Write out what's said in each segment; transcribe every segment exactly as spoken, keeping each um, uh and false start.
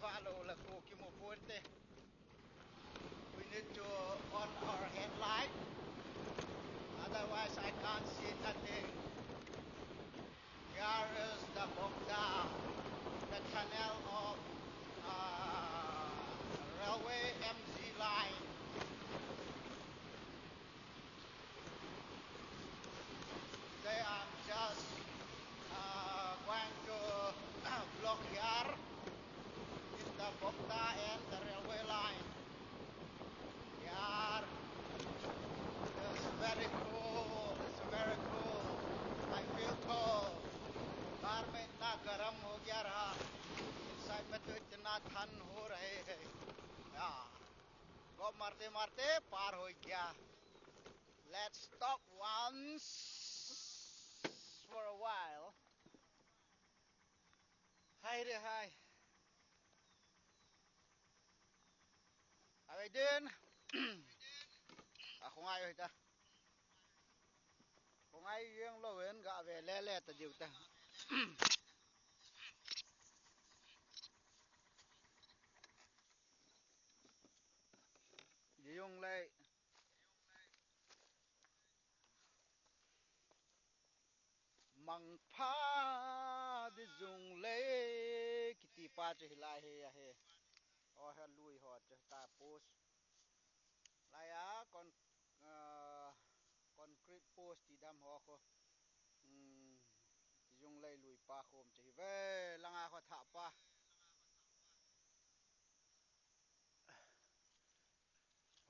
Valo la ko kimu ponte. We need to on our headlight. Otherwise, I can't see nothing. Here is the Bogda, the tunnel of uh, railway M Z line. Today I'm just uh, going to vlog here in the Bogda and the railway line. Here, it's very cool. It's very cool. I feel cold. Car में इतना गर्म हो गया रहा, inside में तो इतना ठंड हो रहे है। या, गो मारते मारते पार हो गया। Let's stop once for a while. Hai re hai. Ave din. A khongai oi ta. Khongai yeng lo ven ga ve le le ta diu ta. Di yung lai. Mangpha di zung le kiti pa chu hilai hi ahi. O ha lui ho chu ta post. Lai a con uh, concrete post ti dam ho ko. Hmm. Di zung le lui pa khom chu hi ve langa ho tha pa.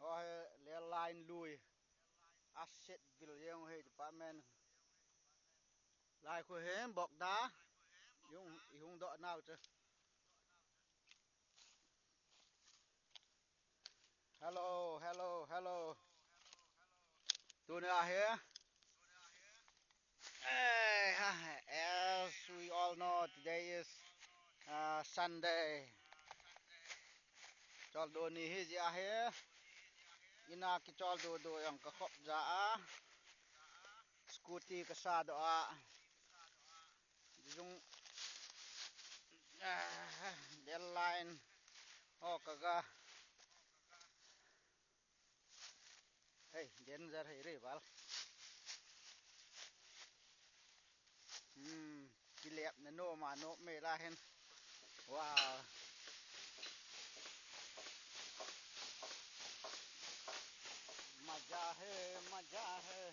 Ho he le line lui. Asset vil jeng he department. Lai khu he Bogda. Yung ihung do nau chu. Hello, hello, hello. Tuni ahi. Eh, as we all know, today is uh, Sunday. Choldo ni hi ji ahi. Ina kicholdo do jong ka khop ja a. Scooty ka sa do a. Jung ah, deadline. Ho ka ga. Hey, danger hai re bal. Hmm, kilep na no ma no me la hen. Wow. Maja hai, maja hai.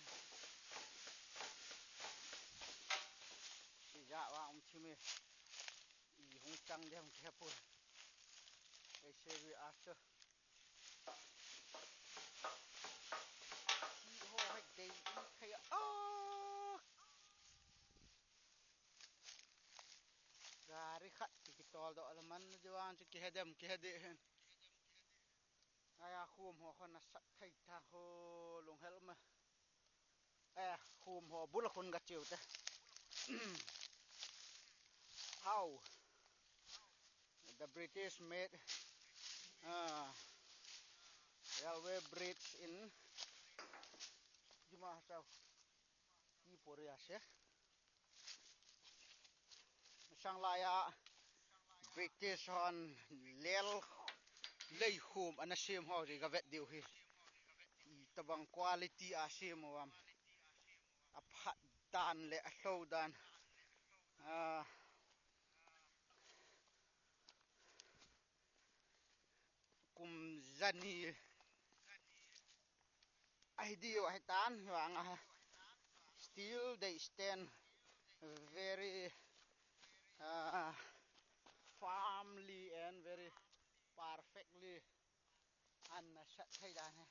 Ija wa um chime. I hung chang de hung kepu. Ei se wi a chu. Ki ho hai dei in khai a. Gari khat ki kitol do la man na jawang chu ki hedem ki hede hen. Aya khum ho khon na sat thei ta ho lung hel ma. Eh, khum ho bula khun ga chiu te. How the British made uh, railway bridge in Dima Hasao. Ki pori ase. Sang lai a British hon lel lei khum ana sem ho ri ga vet diu hi. Tabang quality a sem uvam. A phat dan le a hlo dan. Ah, kum jani ahi diu ahi tan vang a still they stand very uh, firmly and very perfectly and uh, set thei dan hai.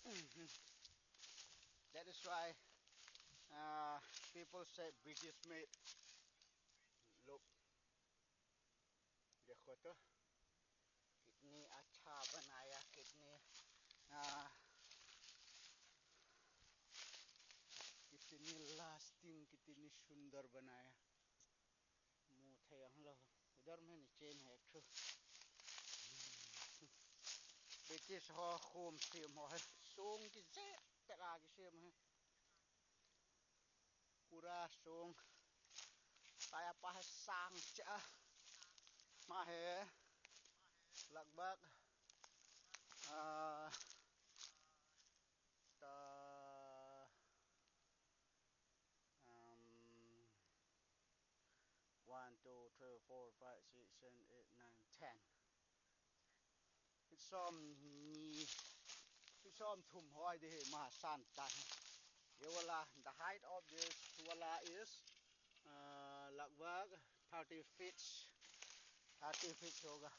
Mhm. That is why uh, people say British made. Look. देखो तो कितनी अच्छा बनाया, कितनी आ, कितनी लास्टिंग, कितनी सुंदर बनाया। मुंह थे हम लोग उधर में नीचे में एक ठो ब्रिटिश हो खूम सेम हो है, सोंग की जे तक आगे सेम है। Pura sung. Taya pa sang cha. Ama hi, lagbak, ah, ta, um, one, two, three, four, five, six, seven, eight, nine, ten. Feet som ni, feet som thum hoi ding hi ama san tan. Ye wala, the height of this wala is, uh, lagbak thirty feet, thirty feet hoga.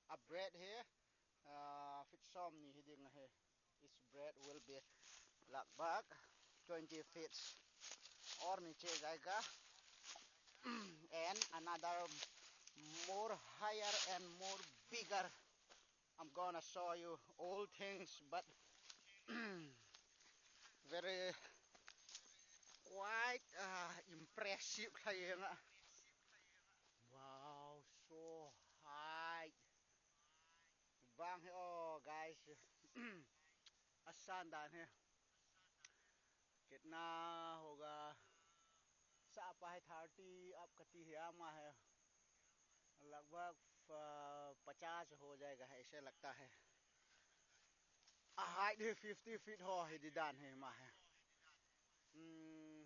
A breadth hi, uh, feet som ni hi ding ahi. Its breadth will be lagbak twenty feet or niche jayega. And another more higher and more bigger. I'm gonna show you all things, but very quite, uh, impressive. Wow, so high. Vang hi o, guys. Asan dan hi. Kitna hoga? Sa pa hai thirty up kati hi ama hai. Lagbak, uh, pachas ho jayega, aisa lagta hai. A height hi fifty feet ho hi ding dan hi ama hai. Hmm.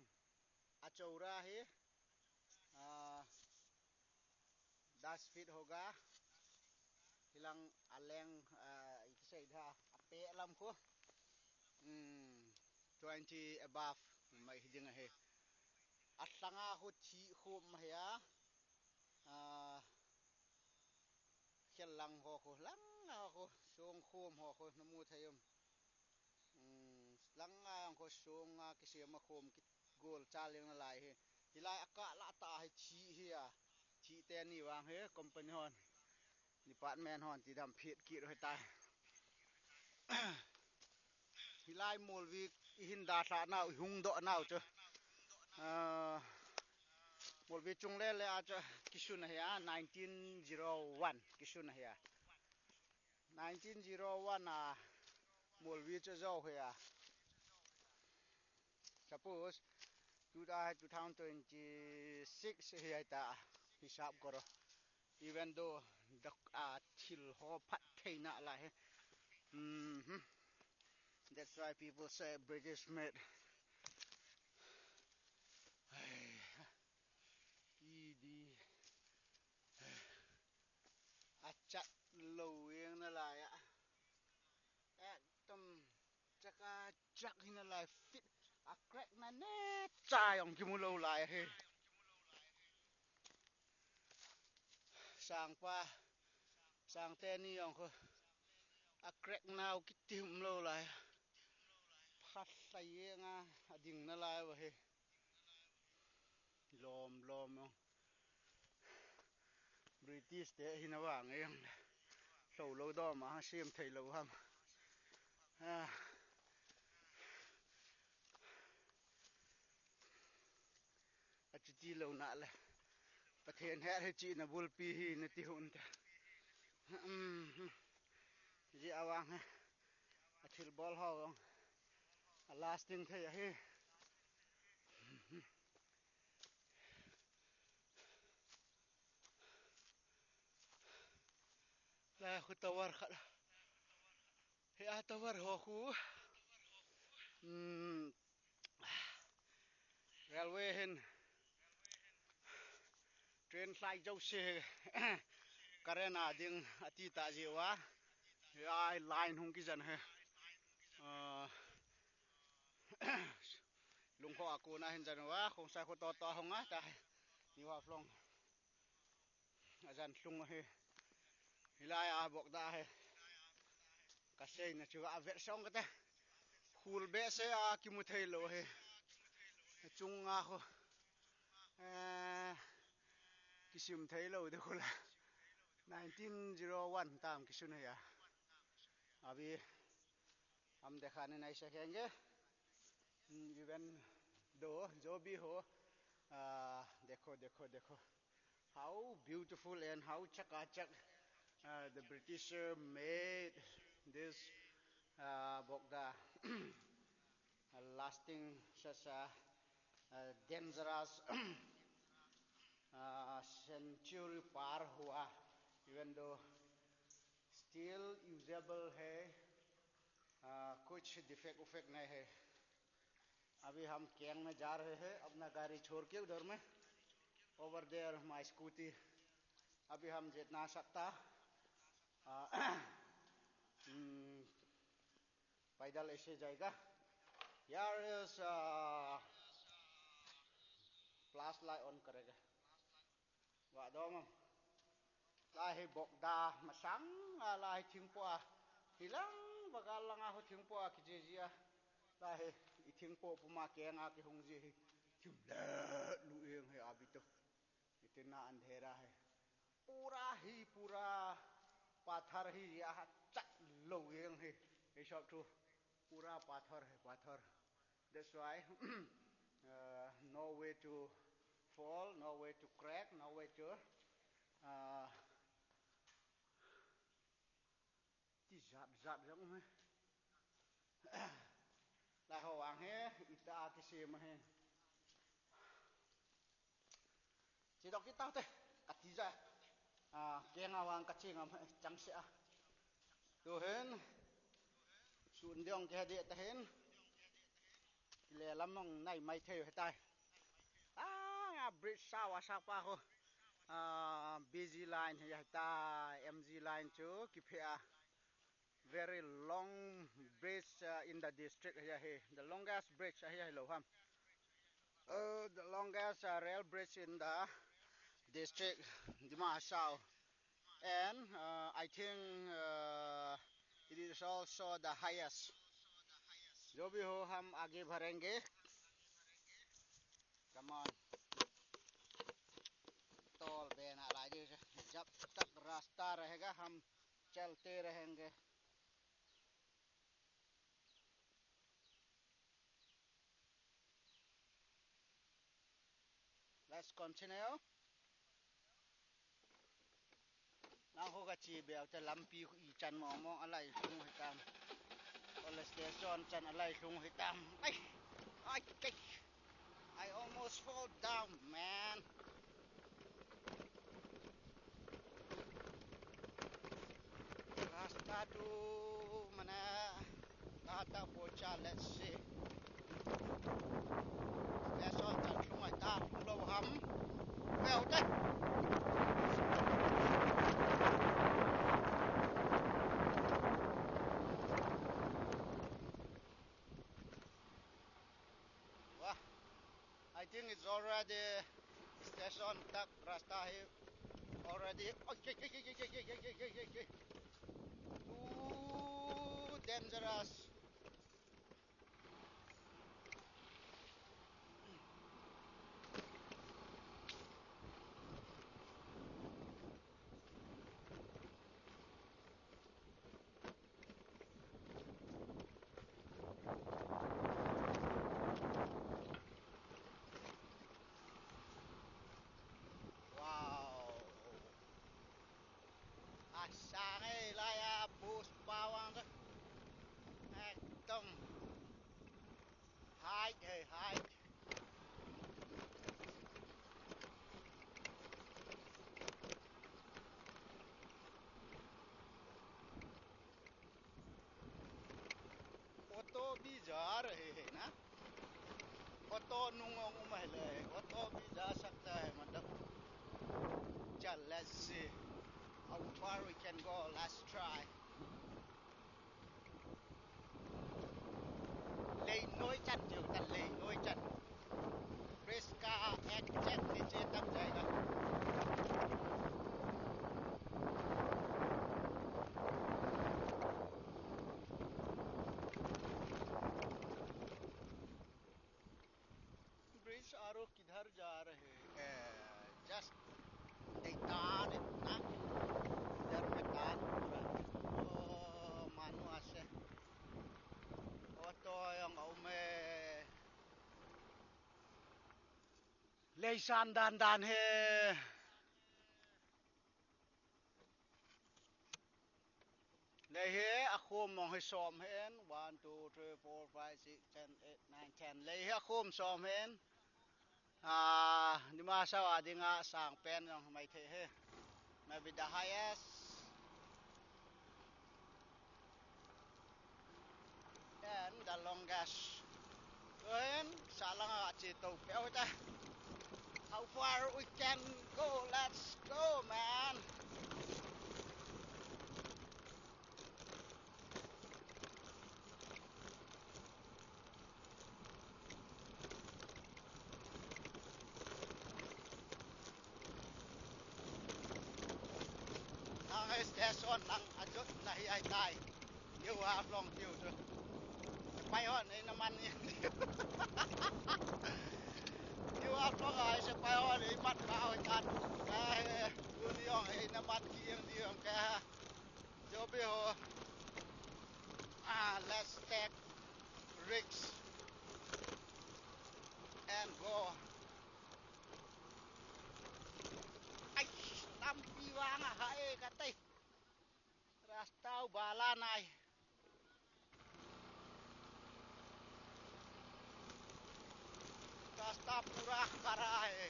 A chora hi, ah, das feet hoga. Hilang a length, ah, ikisei da, a peh lam khu. Hmm, twenty above mai hi ding ahi. A langa khu thi khu mai a. Ah, khel lang ho khu, langa khu, song khum ho khu, namu thei um. Hmm, langa khu song a kisem a khum ki gol cha leng nalai hi. Hilai a kah lah ta hi thi hi a. Thi teni vang hi company hon, department hon ti dam phit kit u hitai. Hilai Molvi ihin dalhah nau, ihung doh nau chu. Ah, Molvi chung lele a chu kisun ahi a, nineteen zero one kisun ahi a. Nineteen zero one a Molvi chu jou hi a. Suppose, two thousand, two thousand twenty-six hi ahi ta, hisap koro. Even though the, ah, thil ho phat theina lai hi. Mhm. That's why people say British made. Idi. Achat lou jeng nalai a. Ekdom chakachak hi nalai, fit. A crack na neocha jong kimu lou lai hi. Sangpa, sang teni jong khu a crack nau kiti um lou lai. Phat lai jeng a, ading nalai uva hi. Lom lom jong. British te hina vang e jong le. Lou lou dom a, sem thei lou ham. Ah. Achuti lou nale. Pathen het hi chihna bulpi hi nati hon ta. Um, ji avang hi. Athil bol ho vang. A lasting thei ahi. La khu tower khat. Hi a tower ho khu. Hmm. Railway hin. Train lai jouse. Current a ding ati ta jeh uva. Hi a line hung kijan hi. Ah. Lungkho a kona hin jan uva, Khongsai kho toh toh hung a ta hi. New Haflong. Ajan lhung ahi. Hilai a bok da hi. Kaseina chu avet song kate. Khul behseh a kimu thei lou hi. Chunga khu. Eh, kisim thei lou de khu la. Nineteen zero one tam kisun hi a. Abhi hum dekha nahi sakenge. Hmm, even though, jo bhi ho, ah, dekho, dekho, dekho. How beautiful and how chakachak, uh, the British, uh, made this, uh, Bokda, uh, lasting such a, uh, dangerous, uh, century पार हुआ, even दो still usable है। कुछ डिफेक्ट उफेक्ट नहीं है। अभी हम कैंग में जा रहे हैं, अपना गाड़ी छोड़ के उधर में। Over there my scooty. अभी हम जितना सकता पैदल ऐसे जाएगा। यार, फ्लैश लाइट ऑन करेगा। Wa dom. Lahi bokda masang, lahi thingpoa. Hilang bagal langa ho thingpoa kijijia. Lahi ithingpo puma kenga kihungji hi. Thim le lu eng hi abito. Itina andhera hai. Pura hi pura pathar hi ya chat lo eng hi. Hi shop tu. Pura pathar hai, pathar. That's why uh, no way to fall, no way to crack, no way to uh, ti zat zat jong me. La ho ang he ita kisem he. Chi dok kita te kati ja. Ah, kenga wang kaching am chang se a. Tu hen. Sun diong ke de ta hen. Le lam mong nai mai thei hetai. Ah, bridge sao a sa pa ho. Ah, B G line hetai, M G line chu kiphe a. Very long bridge uh, in the district ahi, the longest bridge ahi, ahi lo ham. Uh, the longest uh, rail bridge in the district, Dima Hasao. And uh, I think uh, it is also the highest. जो भी हो, हम आगे बढ़ेंगे। Come on. Tol bena lai di, जब तक रास्ता रहेगा हम चलते रहेंगे। Let's continue. Nang ho ka chi bel te lampi khu i chan mong mong alai lhung hitam. Ole station chan alai lhung hitam. Ai, ai, ai. I almost fall down, man. रास्ता तो मने कहाँ तक पहुँचा, let's see। Station chan lhung ai ta, lhung lou ham. Veu te. Wah. I think it's already station tak rasta hi already. Too dangerous. Wow. Asang eh, laya bus bawang tu. Ekdom. Height eh, height. Auto bhi ja rahe hain na. Auto nung ong um hai le, auto bhi ja sakta hai, matlab. Chal, let's see how far we can go. Let's try. Lei noi chan chiu ta, lei noi chan. Bridge ka exactly che tam jayega. Bridge aro kidhar ja rahe hain? Just dei tan na. Idhar mein tan pura. Oh, manu ase. Auto jong aum e. Lei san dan dan e. Lei hi akhom mong hi som hen. One, two, three, four, five, six, seven, eight, nine, ten. Lei hi akhom som hen. Ah, Dima Hasao a dinga sang pen jong maithei hi. Maybe the highest and the longest. Then, salang a chi to peo ta. How far we can go? Let's go, man. Nang hi station nang ajot na hi ai tai. New Haflong tiu chu. Pai hon ei na man ni. New Haflong ai se pai hon ei mat ka hoi tan. Ai, tu ni ong ei na mat ki ong di ong ka. Jobi ho. Ah, let's take risks and go. Ai, lampi vang a hai ka tai. Rasta u bala nai. रास्ता पूरा खड़ा है।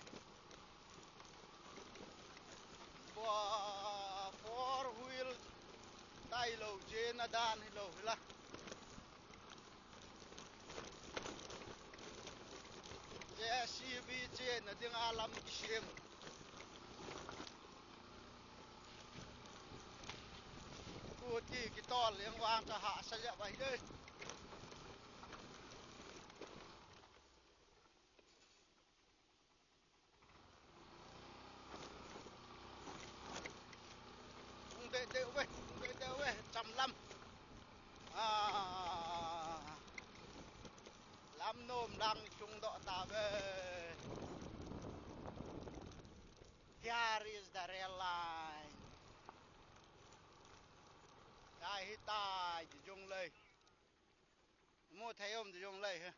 Four wheel tai lou, chena dan hilou hila. JCB chena dinga lam kisem. Kuti kitol leng vang chu hahsa jep ahi e. Hung deh deh uve, hung deh deh uve, cham lam. Ah, lam nom lang chung doh tave. Here is the rail line. Dai hitai, Dijung lei. Mu thei um Dijung lei hi.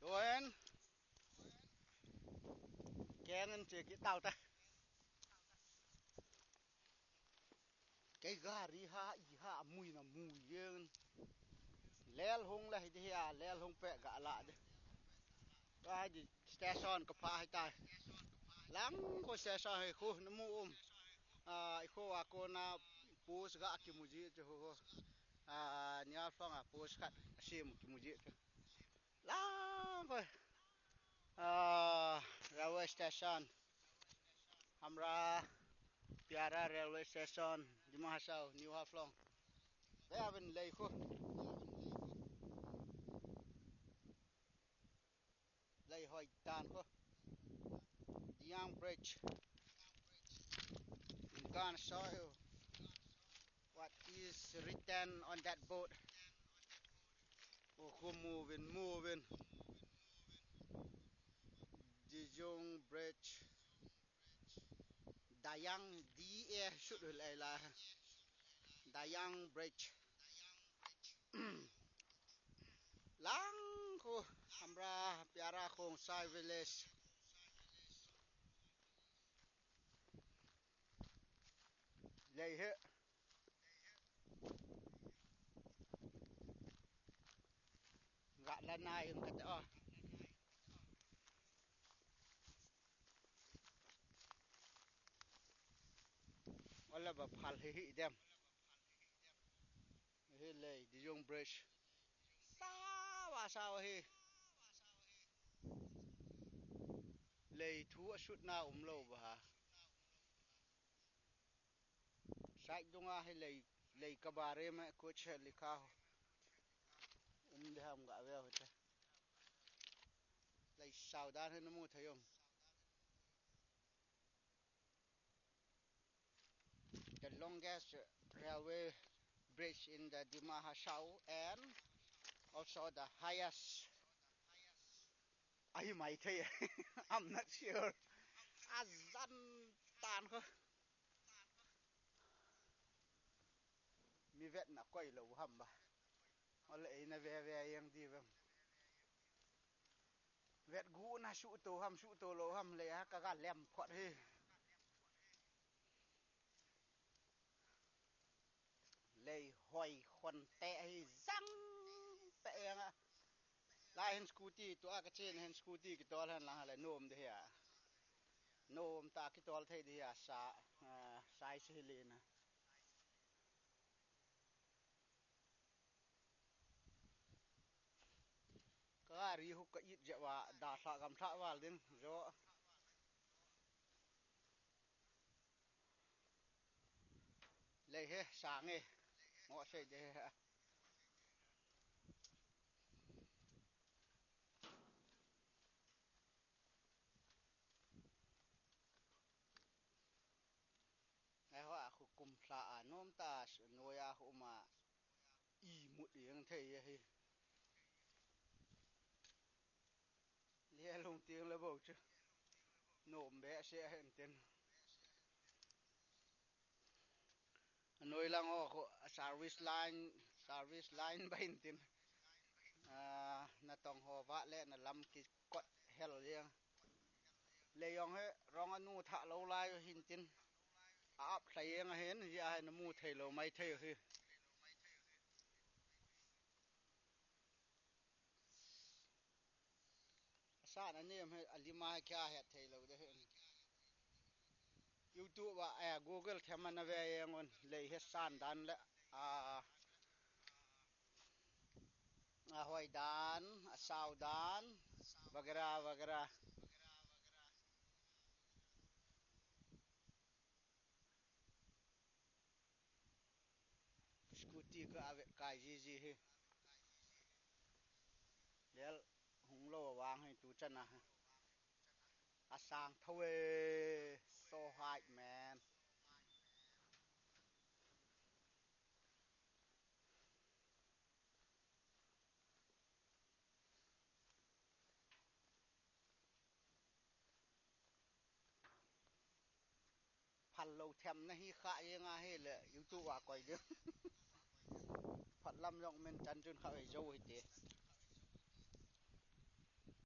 Tuin. Keng in che kit tau ta. Kei gari ha, i ha, mui na mui yen. Lel hung le hi di ha, lel hung pe ga la di. Ka di station ka pha hi tai. Lang ko station hi khu na mu um. Ah, i khu a ko na post ga ki mu ji chu ho. Ah, New Haflong a post khat a sim ki mu ji chu. Lang ko. Ah, railway station. Hamra Pyara railway station, Dima Hasao, New Haflong. Ve uvin lei khu. Lei hoi dan khu. Diyang Bridge. I'm gonna show you what is written on that board. Oh, khu moving, moving. Dijung Bridge. Dayang, D A should lei la. Dayang Bridge. Lang khu Hamra Pyara Khongsai Village. Lei hi. Ga la nai ung kate o. Wala ba phal hi hi dem. Hi lei, Dijung Bridge. Sawa, sawa hi. Lei thu a sut na um lou ba ha. Side dunga hi lei, lei ka bare mein kuch likha ho. Um de ham ga ve ho te. Lei saudan hi na mu thei um. The longest railway bridge in the Dima Hasao and also the highest. Ahi mai thei. I'm not sure. Azan tan ko. Mi vet na koi lo ham ba. Ole eina ve ve jeng diu vem. Vet gu na suh to ham, suh to lou ham le ha ka ga lem phot hi. Lei hoi khon te hi jang pe jeng a. Lai hin scooty tua ka chen hin scooty kitol hen lang le nom de hi a. Nom ta kitol thei de hi a sa, ah, sai se hi le na. Ka gari hu ka it jeh uva, dalha gamlha val ding jo. Lei he, sang e. Ngo sei de he. Ngai ho a khu kum lha a nom ta s-, noi a khu ma i mut i ang thei a hi. Lia lung tiang le bo chu. Nom be se a hen tin. Noi lang ho khu service line, service line ba hin tin. Ah, na tong ho va le na lam ki kot hel jeng. Lei jong he rong anu tha lou lai hin tin. A ap thlai jeng a hin, hi a hin mu thei lou mai thei hi. Asan anem hi, alima hi kia het thei lou de hi. YouTube a, eh, Google them ana ve jeng un, lei he san dan le, a, a hoi dan, a sao dan, vagera, vagera. Scooty ka ave kai ji ji hi. Lel hung lou vang hi tu chan a. Asang tho e, so high man. Phal lou them na hi kha jeng a hi le YouTube a koi ding. Phat lam jong men chan chun kha ei jo hi te.